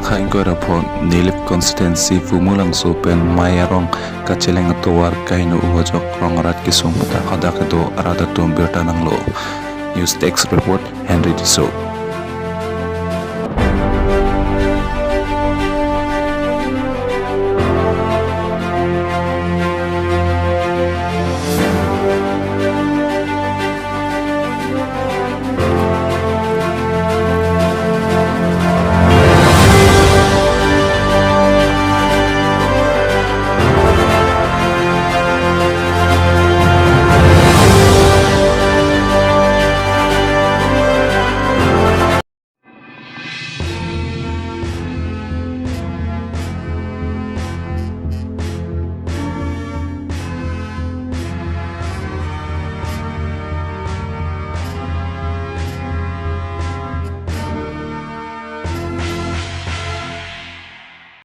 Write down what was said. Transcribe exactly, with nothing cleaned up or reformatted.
Kha ingkoi ra pho Nilip constituency Pumulangso pen Mei arong kacheleng atovar kaheno-o ajok rong arat kesung pen hadak kedo arat atum birta nanglo. News Desk Report, Henry Tisso.